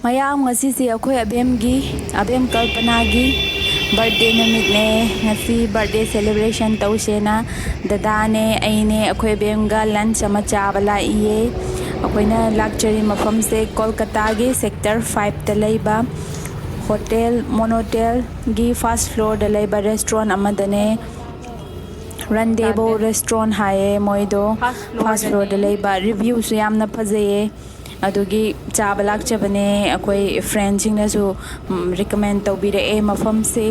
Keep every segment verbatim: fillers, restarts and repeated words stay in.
ꯃꯌꯥꯝ, ꯉꯁꯤꯁꯦ ꯑꯩꯈꯣꯏ ꯑꯕꯦꯝꯒꯤ, ꯑꯕꯦꯝ ꯀꯜꯄꯅꯥꯒꯤ birthday ꯅꯨꯃꯤꯠꯅꯦ꯫ ꯉꯁꯤ birthday celebration ꯇꯧꯁꯦꯅ ꯗꯗꯥꯅꯦ, ꯑꯩꯅꯦ, ꯑꯩꯈꯣꯏ ꯑꯕꯦꯝꯒ lunch ꯑꯃ ꯆꯥꯕ ꯂꯥꯛꯏꯌꯦ꯫ ꯑꯩꯈꯣꯏꯅ ꯂꯥꯛꯆꯔꯤ ꯃꯐꯝꯁꯦ ꯀꯣꯜꯀꯇꯥꯒꯤ sector fiveꯇ ꯂꯩꯕ hotel Monotelꯒꯤ first floorꯗ ꯂꯩꯕ restaurant ꯑꯃꯗꯅꯦ꯫ Rendezvous restaurant ꯍꯥꯏꯌꯦ ꯃꯣꯏꯗꯣ꯫ First floorꯗ ꯂꯩꯕ, reviewꯁꯨ ꯌꯥꯝꯅ ꯐꯖꯩꯌꯦ꯫ ꯑꯗꯨꯒꯤ ꯆꯥꯕ ꯂꯥꯛꯆꯕꯅꯦ꯫ ꯑꯩꯈꯣꯏ friendꯁꯤꯡꯅꯁꯨ recommend ꯇꯧꯕꯤꯔꯛꯑꯦ ꯃꯐꯝꯁꯦ꯫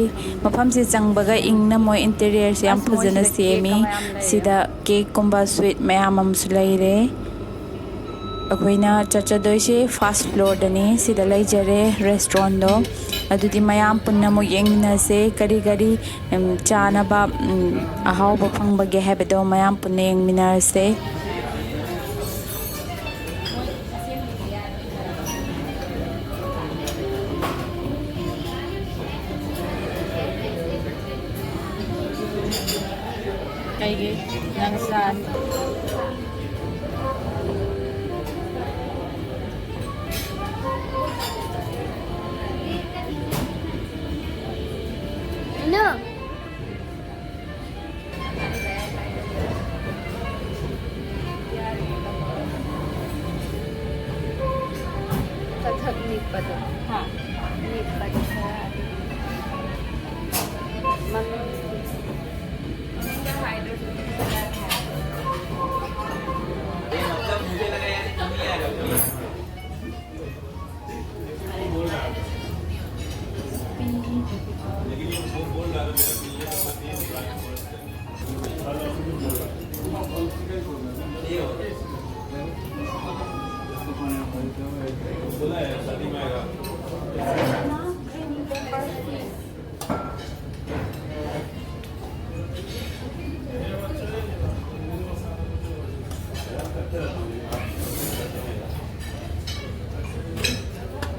ꯃꯐꯝꯁꯦ ꯆꯪꯕꯒ ꯏꯪꯅ, ꯃꯣꯏ interiorꯁꯦ ꯌꯥꯝ ꯐꯖꯅ ꯁꯦꯝꯃꯤ꯫ ꯁꯤꯗ cakeꯀꯨꯝꯕ sweet ꯃꯌꯥꯝ ꯑꯃꯁꯨ ꯂꯩꯔꯦ꯫ ꯑꯩꯈꯣꯏꯅ ꯆꯠꯆꯗꯣꯏꯁꯦ first floorꯗꯅꯤ꯫ ꯁꯤꯗ ꯂꯩꯖꯔꯦ restaurantꯗꯣ꯫ ꯑꯗꯨꯗꯤ ꯃꯌꯥꯝ ꯄꯨꯟꯅ ꯑꯃꯨꯛ ꯌꯦꯡꯃꯤꯟꯅꯁꯦ, ꯀꯔꯤ ꯀꯔꯤ ꯎꯝ, ꯆꯥꯅꯕ, ꯎꯝ, ꯑꯍꯥꯎꯕ ꯐꯪꯕꯒꯦ ꯍꯥꯏꯕꯗꯣ ꯃꯌꯥꯝ ꯄꯨꯟꯅ ꯌꯦꯡꯃꯤꯟꯅꯔꯁꯦ꯫ ꯀꯩꯒꯤ? ꯅꯪ ꯆꯥ꯫ ꯏꯅꯨ꯫ ꯆꯠꯊꯛ ꯅꯤꯛꯄꯗꯣ꯫ ꯍꯥ꯫ ꯅꯤꯛꯄꯗꯣ ꯈꯔ ꯑꯗꯨꯝ ꯃꯃꯤꯡ꯫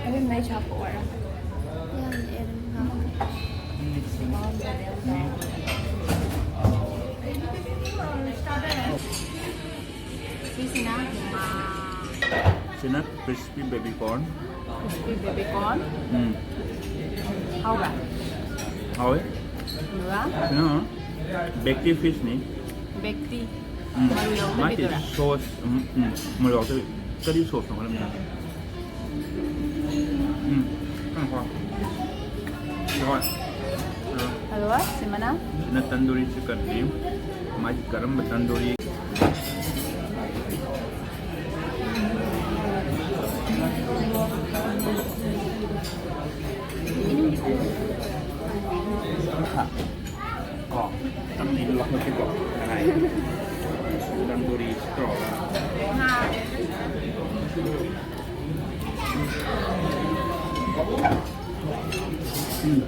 ꯑꯗꯨꯝ ꯃꯩ ꯆꯥꯛꯄ ꯑꯣꯏꯔꯝꯃꯦ꯫ ꯁꯤꯁꯤꯅ, ꯑꯥ, ꯁꯤꯅ crispy baby corn꯫ Crispy baby corn꯫ ꯎꯝ꯫ ꯍꯥꯎꯕ꯭ꯔꯥ? ꯍꯥꯎꯋꯦ꯫ ꯑꯗꯨꯒ? ꯁꯤꯅ bakery fishꯅꯤ꯫ Bakery꯫ ꯎꯝ꯫ ꯃꯔꯨ ꯃꯥꯒꯤ ꯌꯥꯎꯗꯕꯤꯗꯨꯔꯥ? Sauce, ꯎꯝ, ꯎꯝ, ꯃꯔꯨ ꯌꯥꯎꯗꯕꯤ꯫ ꯀꯔꯤ sauceꯅꯣ ꯈꯪꯗꯦ꯫ ꯎꯝ꯫ ꯎꯝ, ꯍꯣꯏ꯫ ꯍꯣꯏ꯫ ꯑꯗꯨꯒ ꯁꯤꯃꯅ? ꯁꯤꯅ tandoori chickenꯅꯤ꯫ ꯃꯥꯒꯤ ꯀꯔꯝꯕ tandoori? ꯍꯥ꯫ ꯀꯣ, ꯈꯤꯇꯪ ꯑꯩꯅ ꯂꯧꯈꯠꯀꯦꯀꯣ꯫ ꯉꯥꯏ꯫ Tandoori ꯇꯧꯔꯒ꯫ ꯎꯝ꯫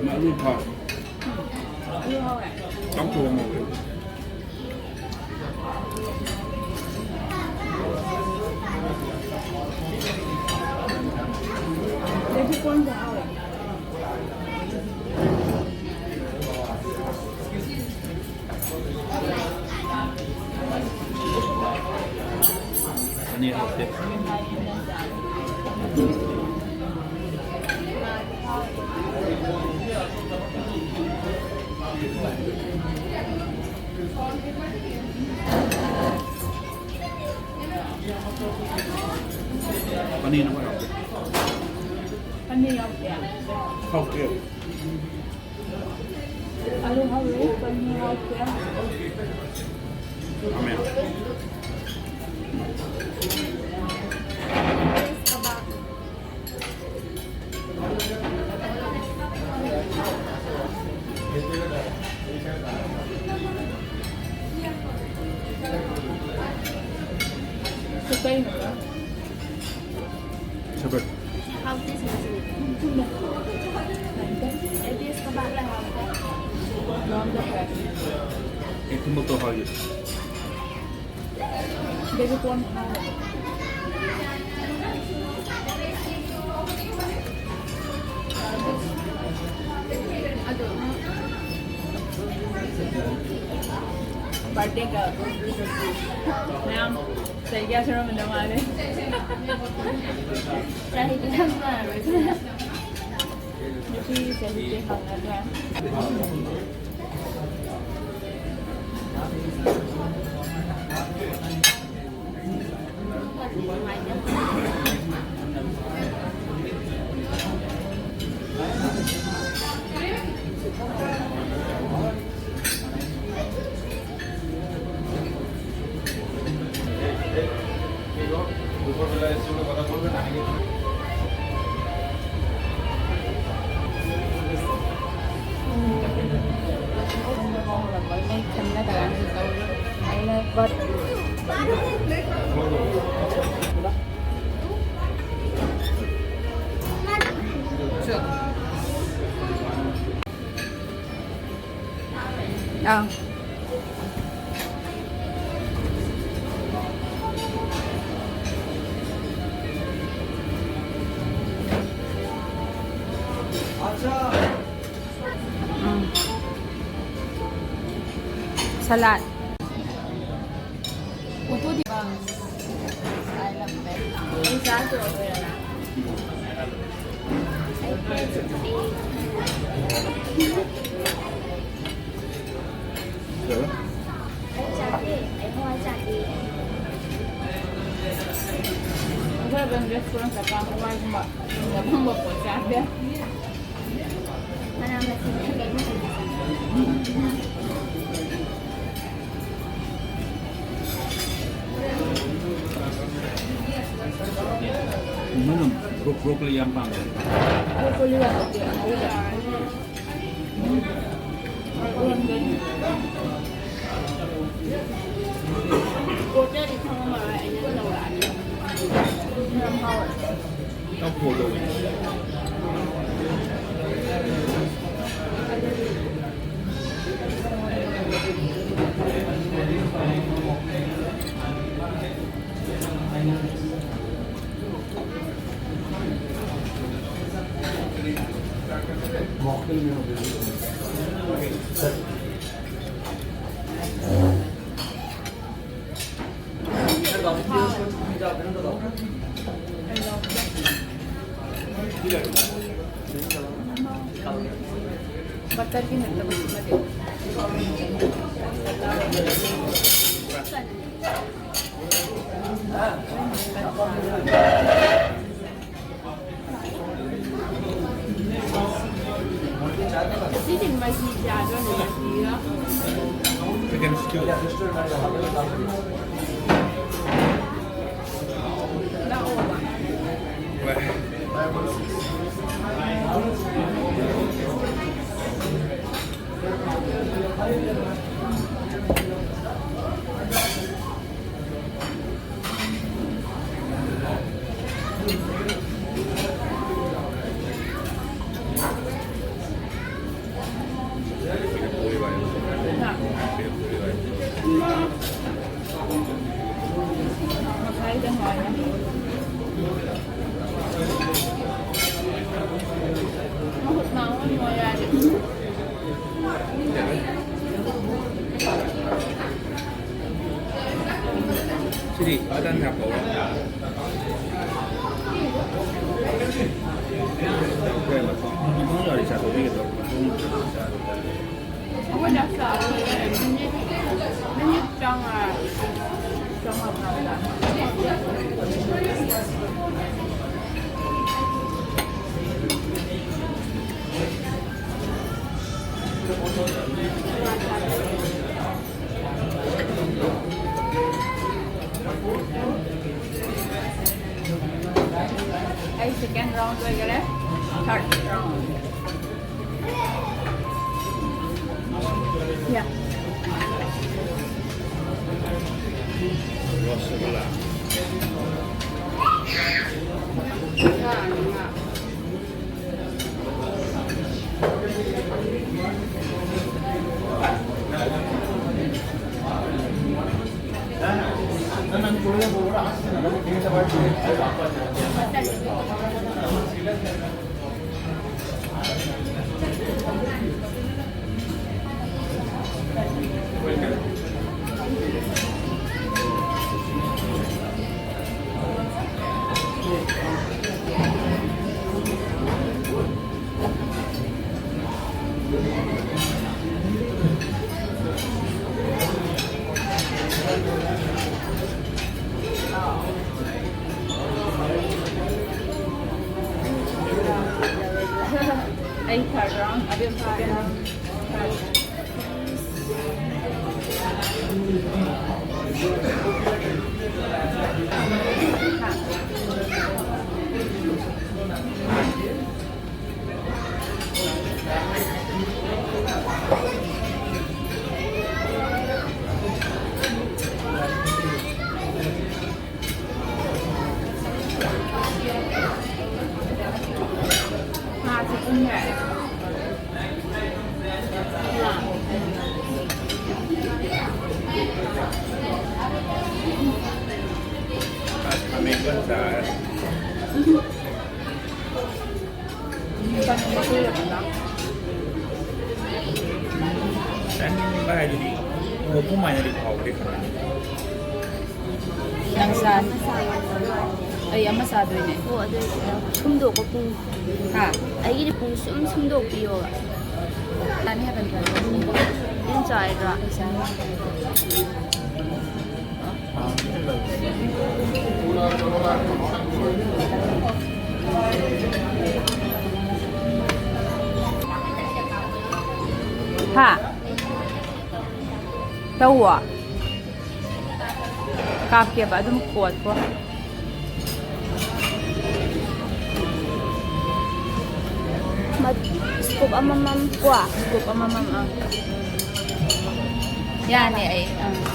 ꯃꯔꯨ ꯐꯥ꯫ ꯆꯝꯊꯣꯡ ꯑꯃ ꯑꯣꯏꯔꯦ꯫ ꯑꯅꯤ ꯍꯥꯞꯀꯦ꯫ ꯄꯅꯤꯔ ꯑꯃ ꯌꯥꯎꯒꯦ꯫ ꯄꯅꯤꯔ ꯌꯥꯎꯗꯦ꯫ ꯍꯥꯎꯇꯦ꯫ ꯑꯂꯨ ꯍꯧꯔꯤ, ꯄꯅꯤꯔ ꯌꯥꯎꯗꯦ꯫ ꯈꯥꯃꯦꯟ꯫ ꯁꯤ ꯀꯩꯅꯣ? ꯁꯦꯕꯣꯠ꯫ ꯍꯥꯎꯇꯦ ꯁꯤꯃꯗꯤ꯫ ꯑꯦ, ꯊꯨꯝꯃꯛꯇꯣ ꯍꯥꯎꯏ꯫ Baby corn ꯍꯥꯎꯏ꯫ ꯑꯗꯨ ꯕꯥꯔꯗꯦꯒ ꯃꯌꯥꯝ ꯆꯍꯤ ꯀꯌꯥ ꯁꯨꯔꯝꯃꯗꯧ ꯃꯥꯜꯂꯦ꯫ ꯆꯍꯤꯗꯤ ꯌꯥꯝ ꯃꯥꯜꯂꯦ꯫ ꯅꯨꯄꯤ ꯆꯍꯤꯁꯦ ꯍꯪꯅꯗ꯭ꯔꯦ꯫ ꯑꯪ꯫ ꯎꯝ꯫ ꯁꯂꯥꯗ꯫ ꯑꯩꯈꯣꯏ ꯑꯗꯨꯝ restaurant ꯆꯠꯄ ꯍꯋꯥꯏꯒꯨꯝꯕ ꯌꯨꯝꯗ ꯐꯪꯕ ꯄꯣꯠ ꯆꯥꯗꯦ꯫ ꯃꯅꯥ ꯃꯁꯤꯡ ꯀꯩꯀꯩ ꯃꯈꯩꯗꯤ ꯆꯥꯏ꯫ ꯃꯅꯝ ꯕ꯭ꯔꯣ-, broccoli ꯌꯥꯝ ꯄꯥꯝꯃꯦ꯫ Broccoli ꯌꯥꯝ ꯍꯥꯎꯇꯦ, ꯍꯥꯎꯇꯦ꯫ ꯄꯣꯠꯇꯗꯤ ꯈꯪꯉꯝꯃꯔꯣꯏ, ꯑꯩꯅ ꯂꯧꯔꯛꯑꯅꯤ꯫ ꯌꯥꯝ ꯍꯥꯎꯋꯦ꯫ Mocktail में हो गई। ꯁꯤ ꯅꯠꯇꯕ ꯁꯤꯃꯗꯤ꯫ ꯁꯤꯗꯤ ꯃꯍꯤ ꯆꯥꯗꯣꯏꯅꯦ, ꯃꯍꯤꯒ꯫ Chicken stew. ꯂꯥꯛꯑꯣꯕ꯫ ꯃꯈꯥꯏꯗ ꯉꯥꯏꯔꯦ꯫ ꯃꯍꯨꯠ ꯃꯥꯡꯉꯣꯏ ꯃꯣꯏ ꯌꯥꯗꯦ꯫ ꯁꯤꯗꯤ ꯃꯇꯟ ꯍꯥꯞꯄꯒ꯫ ꯃꯇꯣꯡ ꯌꯥꯎꯔꯗꯤ ꯆꯥꯊꯣꯛꯄꯤꯒꯦ ꯇꯧꯕ꯫ ꯃꯇꯣꯡ ꯆꯥꯗꯕ꯫ ꯑꯩꯈꯣꯏꯅ ꯆꯥꯕꯗ ꯃꯤꯅꯤꯠ, ꯃꯤꯅꯤꯠ ꯇꯔꯥꯃꯉꯥ, ꯇꯔꯥꯃꯉꯥ ꯐꯥꯅ ꯆꯥꯕ꯫ ꯑꯩ second round ꯂꯣꯏꯈꯔꯦ꯫ Third round. Yeah. ꯉꯥ, ꯉꯥ꯫ ꯆꯥꯅꯤꯡꯕ ꯍꯥꯏꯗꯨꯗꯤ ꯃꯄꯨꯝ ꯍꯥꯏꯅꯗꯤ ꯐꯥꯎꯕꯗꯤ ꯈꯪꯉꯦ꯫ ꯅꯪ ꯆꯥ-, ꯑꯩ ꯑꯃ ꯆꯥꯗꯣꯏꯅꯦ꯫ ꯑꯣ, ꯑꯗꯨ ꯑꯣꯏꯗꯤ ꯁꯨꯝꯗꯣꯛꯄ ꯄꯨꯡ꯫ ꯍꯥ? ꯑꯩꯒꯤꯗꯤ ꯄꯨꯡ ꯁꯨꯝ ꯁꯨꯝꯗꯣꯛꯄꯤꯌꯣꯕ꯫ ꯆꯥꯅꯤ ꯍꯥꯏꯕꯅꯤ꯫ ꯅꯪ ꯆꯥꯔꯣꯏꯗ꯭ꯔꯣ? ꯑꯩ ꯆꯥꯔꯣꯏ꯫ ꯍꯥ? ꯇꯧꯋꯣ꯫ ꯀꯥꯞꯀꯦꯕ ꯑꯗꯨꯝ ꯀꯣꯠꯀꯣ꯫ ꯃꯠ-, scoop ꯑꯃꯃꯝ ꯀꯣ꯫ Scoop ꯑꯃꯃꯝ, ꯑꯥ꯫ ꯌꯥꯅꯤ ꯑꯩ, ꯑꯥ꯫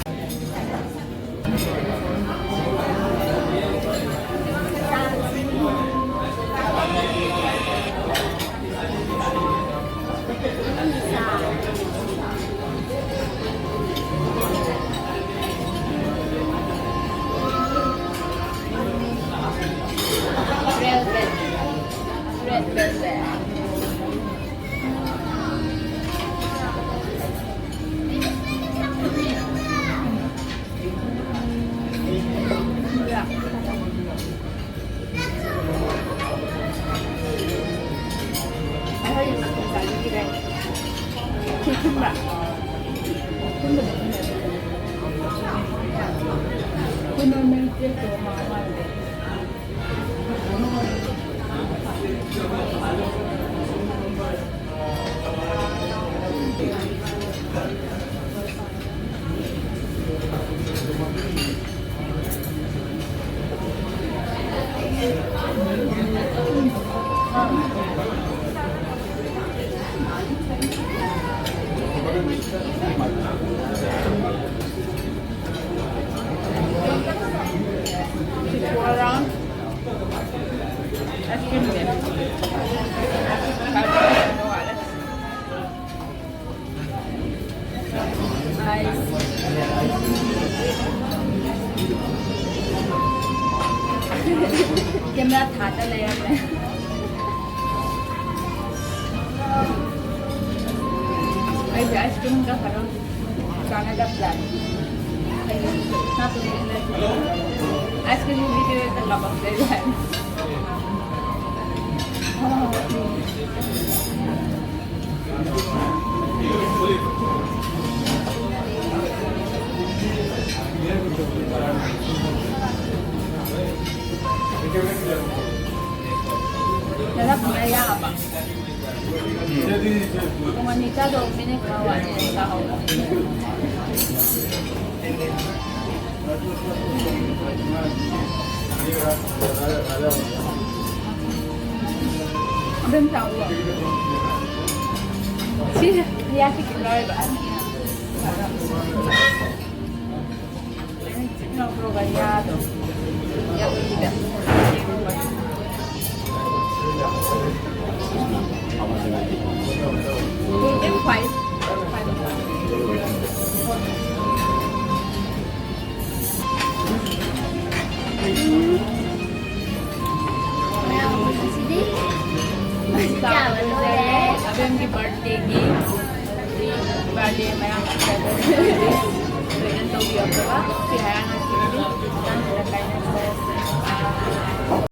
Red velvet. Red velvet. Camera ꯊꯥꯗ ꯂꯩꯔꯝꯃꯦ꯫ ꯑꯩꯁꯦ ice cream ꯒ ꯈꯔ ꯆꯥꯟꯅꯗꯕꯖꯥꯠꯅꯤ꯫ ꯑꯩꯁꯦ ꯅꯥꯇꯣꯟ ꯌꯦꯠꯂꯦ꯫ Ice cream ꯒꯤ video ꯗ ꯀꯥꯞꯄꯛꯇꯣꯏ ꯖꯥꯠꯅꯤ꯫ ꯅꯅꯥꯛ ꯈꯨꯟꯗ ꯌꯥꯕ꯫ ꯄꯨꯡ ꯑꯅꯤ ꯆꯥꯗꯧꯕ minute ꯈꯔ ꯋꯥꯠꯂꯤ ꯆꯥꯍꯧꯕ꯫ ꯑꯗꯨꯝ ꯆꯥꯎꯋꯣ꯫ ꯁꯤꯁꯦ ꯌꯥ ꯁꯤ ꯀꯩꯅꯣ ꯂꯧꯔꯤꯕ꯫ ꯃꯌꯥꯝ ꯉꯁꯤꯗꯤ ꯆꯥꯕ ꯂꯣꯏꯔꯦ꯫ ꯑꯕꯦꯝꯒꯤ birthday ꯒꯤ ꯕꯥꯔꯗꯦ ꯃꯌꯥꯝ ꯂꯣꯏꯅ ꯇꯧꯕꯤꯔꯛꯄꯒ ꯁꯤ ꯍꯥꯏꯔ ꯉꯁꯤꯒꯤꯗꯤ